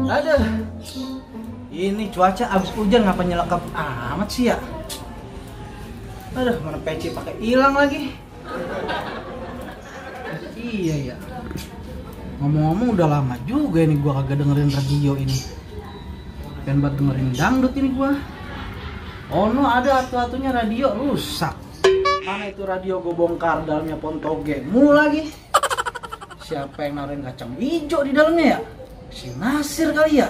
Aduh, ini cuaca abis hujan ngapa nyelekap amat sih ya? Aduh, mana PC pakai hilang lagi. Iya ya. Ngomong-ngomong udah lama juga ini gua kagak dengerin radio ini. Pengen banget dengerin dangdut ini gua. Oh no, ada atu-atunya radio rusak. Mana itu radio gua bongkar dalamnya Pontogemu lagi. Siapa yang naruhin kacang hijau di dalamnya ya? Si Nasir kali ya?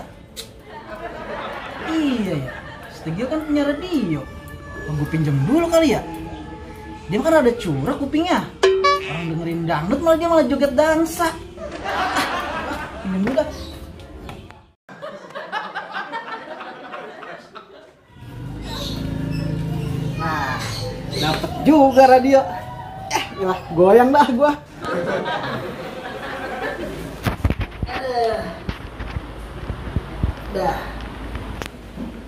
Iya ya, Stegio kan punya radio. Gue pinjem dulu kali ya? Dia kan ada curah kupingnya. Orang dengerin dangdut malah dia malah joget dansa. Pinjem dulu dah. Nah, dapet juga radio. Yalah, goyang dah gua. Dah.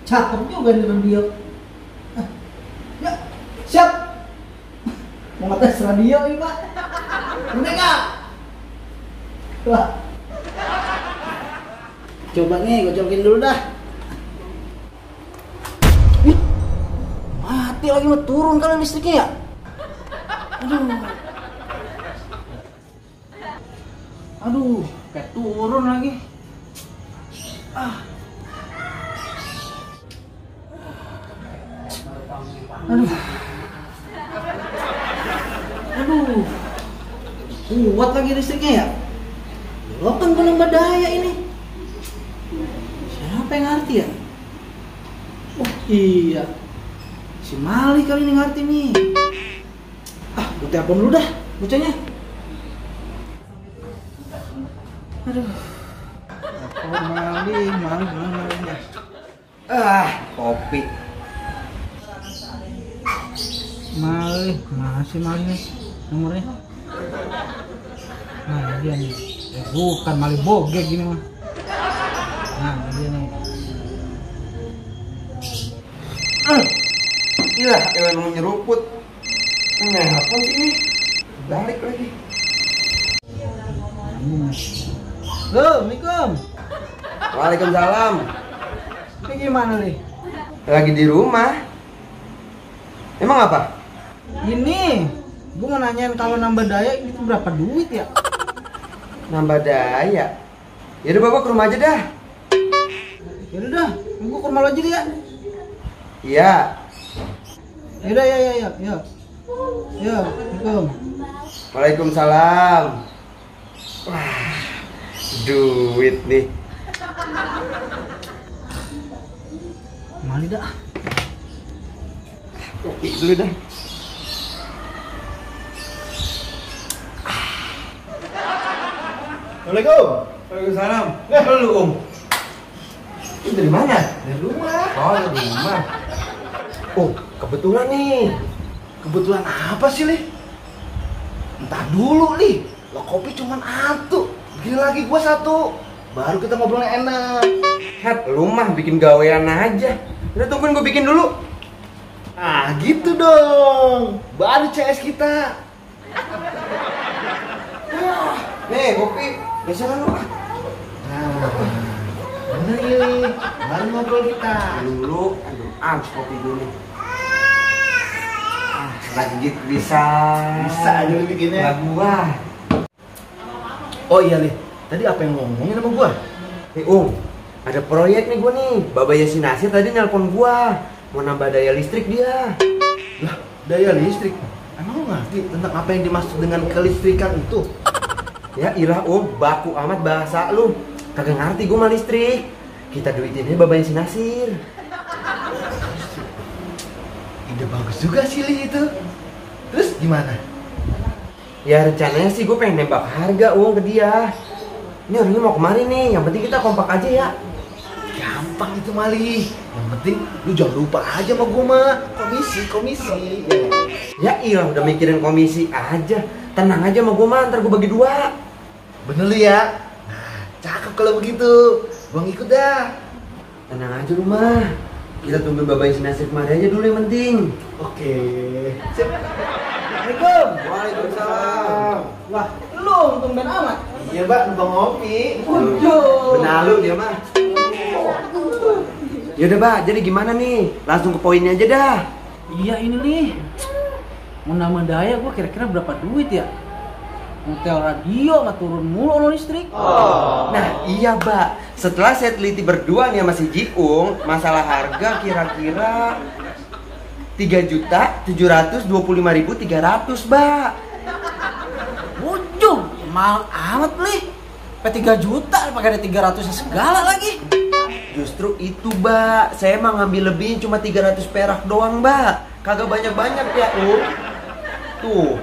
Cakep juga nih radio. Ya, siap. Mau ngetes radio ini, Pak. Bener nggak? Wah. Coba nih, gue colokin dulu dah. Ih, mati lagi, mau turun kali listriknya ya? Aduh. Aduh, kayak turun lagi. Aduh. Aduh. Kuat lagi listriknya ya? Lo kan belum berdaya ini. Siapa yang ngerti ya? Oh iya. Si Mali kali ini ngerti nih. Gue telepon dulu dah bocahnya. Aduh. Mali. Kopi. Masih Mali nih nomornya. Nah, dia nih. Bukan Mali bogek gini mah. Nah, dia nih. Iya, emang nyeruput. Kenapa sih ini? Balik lagi. Assalamualaikum. Waalaikumsalam. Ini gimana nih? Lagi di rumah. Emang apa? Ini, gue mau nanyain kalau nambah daya itu berapa duit ya? Nambah daya. Yaudah bapak ke rumah aja dah. Yaudah dah, gue ke rumah lo aja deh ya. Iya. Yaudah, ya. Ya, Assalamualaikum. Waalaikumsalam. Wah, duit nih. Mali dah. Kopi dulu dah. Assalamualaikum. Waalaikumsalam. Lu Ini dari mana? dari rumah. Oh, dari rumah. Oh, kebetulan nih. Kebetulan apa sih, Li? Entar dulu, Li. Lo kopi cuman satu. Gila lagi gua satu. Baru kita ngobrolnya enak. Hat, lu mah bikin gawean aja. Udah tungguin gue bikin dulu. Gitu dong. Baru CS kita. Nih, kopi. Biasa lu. Bener ini. Baru ngobrol kita. Dulu, kopi dulu. Lanjut bisa. Bisa aja lu bikinnya. Lah gua. Oh iya, Li. Tadi apa yang ngomongin sama gua? Ada proyek nih gua nih. Babaya si Nasir tadi nelpon gua. Mau nambah daya listrik dia. Lah, daya listrik. Emang lu ngerti tentang apa yang dimaksud dengan kelistrikan itu? Ya ilah baku amat bahasa lu. Kagak ngerti gua mah listrik. Kita duitinnya babaya si Nasir. Ide bagus juga sih, Li, itu. Terus gimana? Ya rencananya sih gue pengen nembak harga uang ke dia. Ini orangnya mau kemari nih, yang penting kita kompak aja ya. Gampang itu, Mali. Yang penting lu jangan lupa aja sama gua mah. Komisi. Ya iya udah mikirin komisi aja. Tenang aja sama gue mah, ntar gue bagi dua. Bener lu ya? Nah, cakep kalau begitu. Gua ngikut dah. Tenang aja lu mah. Kita tunggu babain si Nasir kemari aja dulu yang penting. Oke. Sip. Assalamualaikum. Waalaikumsalam. Wah, lu tumben amat. Iya, Mbak, numpang ngopi. Waduh. Benalu dia mah. Yaudah Mbak, jadi gimana nih? Langsung ke poinnya aja dah. Iya ini nih. Mau nama daya gua kira-kira berapa duit ya? Hotel radio nggak turun mulu ono listrik. Nah iya Mbak, setelah saya teliti berdua nih sama si Jiung, masalah harga kira-kira 3.725.300 Mbak. Ujung, mahal amat nih. Sampai 3 juta pakai ada 300 segala lagi. Justru itu Mbak, saya emang ngambil lebihin cuma 300 perak doang Mbak. Kagak banyak-banyak ya Tuh.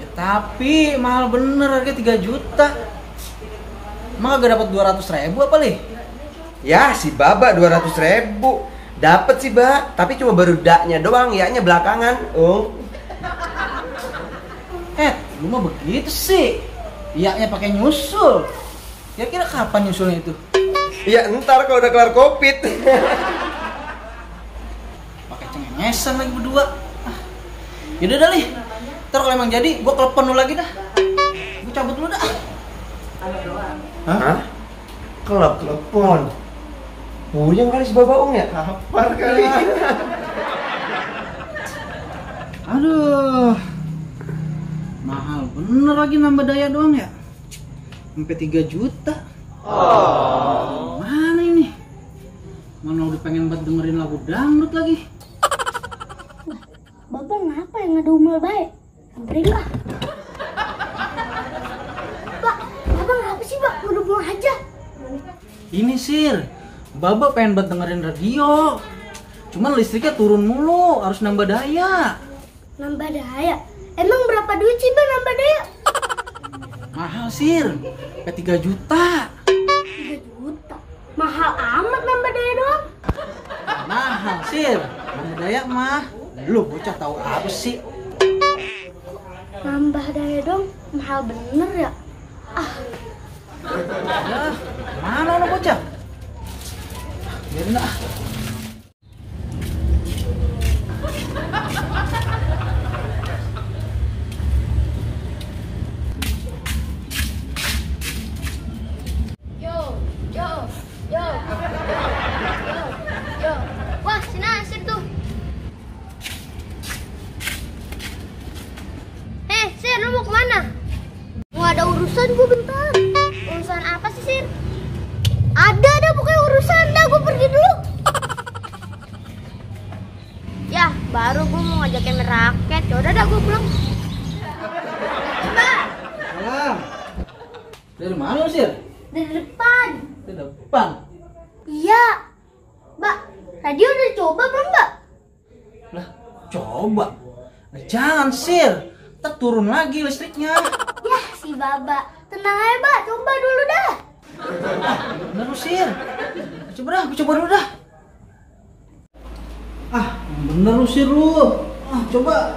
Ya, tapi mahal bener harga 3 juta. Emang gak dapat 200.000 apa lih? Ya si Baba 200.000 dapat sih Mbak, tapi cuma baru daknya doang, ya-nya belakangan Lu mah begitu sih. Iya-nya pakai nyusul. Kira-kira kapan nyusulnya itu? Ya ntar kalau udah kelar covid. Pakai cengengesan lagi berdua. Yaudah dah lih. Ntar kalau emang jadi, gua telepon lu lagi dah. Gua cabut dulu dah. Hah? Telepon. Puyeng kali si Babaung ya? Lapar kali. Aduh. Mahal bener lagi nambah daya doang ya. Sampai 3 juta. Mana ini? Mana udah pengen banget dengerin lagu dangdut lagi. Bapak ngapa yang ngedumel baik? Samperin lah. Pak, Bapak ngapa sih Pak? Ngedumel aja. Ini Sir, Baba pengen banget dengerin radio. Cuman listriknya turun mulu, harus nambah daya. Nambah daya? Emang berapa duit sih Bang nambah daya? Mahal Sir, sampai 3 juta. 3 juta? Mahal amat nambah daya doang. Mahal Sir, nambah daya mah. Lu bocah tahu apa sih? Nambah daya dong, mahal bener ya? Ya, mana lu bocah? Biarin dah. Yo. Wah, si Nasir tuh. Sir, lu mau kemana? Mau ada urusan gue bentar. Urusan apa sih, Sir? Ada pokoknya urusan. Dah, gue pergi dulu. Ya, baru gue mau ngajakin raket. Yaudah dah, gue pulang. Mbak, Salam. Dari mana lu Sir? dari depan. Di depan. Iya. Mbak, radio udah coba belum, Mbak? Lah, coba. Nah, jangan Sir. Ntar turun lagi listriknya. Ya, si Baba. Tenang aja, Mbak. Coba dulu dah. Bener lu Sir. Aku coba dulu dah. Bener lu Sir lu. Coba.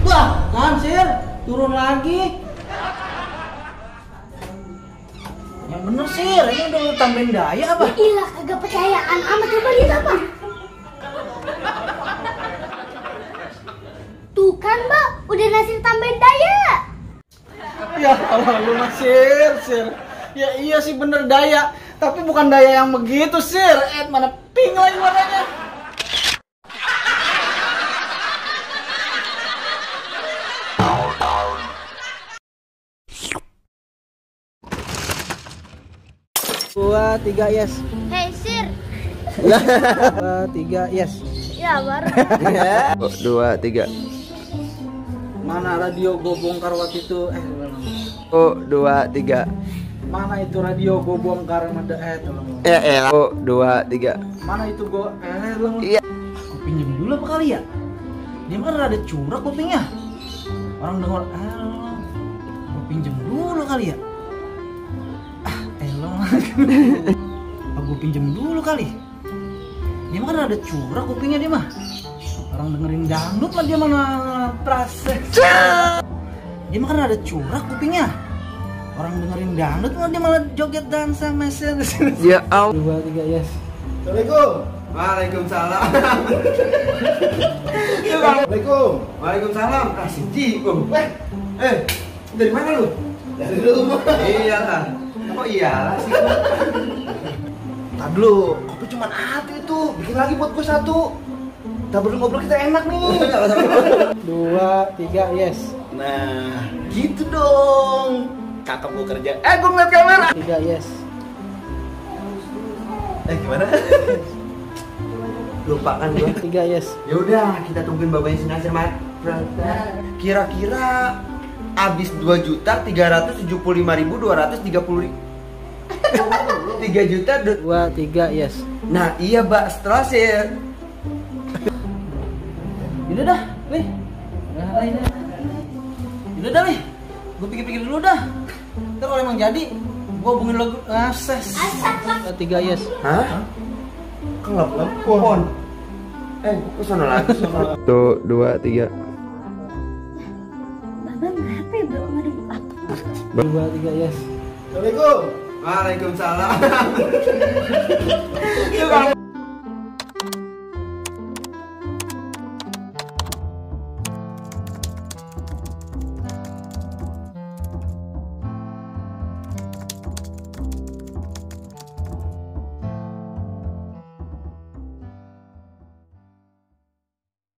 Wah, kan Sir. Turun lagi. Yang bener Sir. Ini udah lu tambahin daya apa? Ilah, kagak percayaan amat. Coba lihat apa? Tuh kan, Mbak. Udah Nasir tambahin daya. Ya Allah lu mah Sir. Ya iya sih bener daya. Tapi bukan daya yang begitu Sir. Mana pink lagi warnanya. Dua, tiga, yes. Hey, Sir. 2, 3, yes. Ya, baru. 2, 3. Mana radio gue bongkar waktu itu? 2, 3. Mana itu radio gue bongkar tolong. 2, 3. Mana itu gue tolong. Iya. Aku pinjam dulu apa kali ya? Dia kan ada curah kupingnya. Orang dengar gue pinjam dulu kali ya. Aku pinjam dulu kali. Dia mah kan ada curah kupingnya dia mah. Orang dengerin dangdut mah dia mana prase. Dia mah kan ada curah kupingnya. Orang dengerin dangdut mah dia malah joget dansa mesin. Ya Allah. 2, 3, yes. Assalamualaikum. Waalaikumsalam. Assalamualaikum. Waalaikumsalam. Kasih Jiung. Dari mana lu? Dari rumah. Iyalah. Kok iyalah sih? Tadi dulu, kopi cuma satu itu. Bikin lagi buat gue satu. Kita ngobrol kita enak nih. 2, 3, yes. Nah, gitu dong. Cakep gue kerja. Gue ngeliat kamera. 3, yes. Gimana? Lupa kan gue. 3, yes. Ya udah, kita tungguin babanya si Nasir, Mat. Kira-kira habis 2.375.230. 3 juta 2, 3, yes. Nah iya Mbak, setelah saya Udah dah, weh. Udah dah, weh. Gue pikir-pikir dulu dah. Ntar kalau emang jadi, gue hubungin lo. Ases. 3, yes. hah? Kelap-kelap pohon. Kok sono lagi? 1, 2, 3. Bang, kenapa ya belum ada apa? 2, 3, yes. Assalamualaikum. Waalaikumsalam.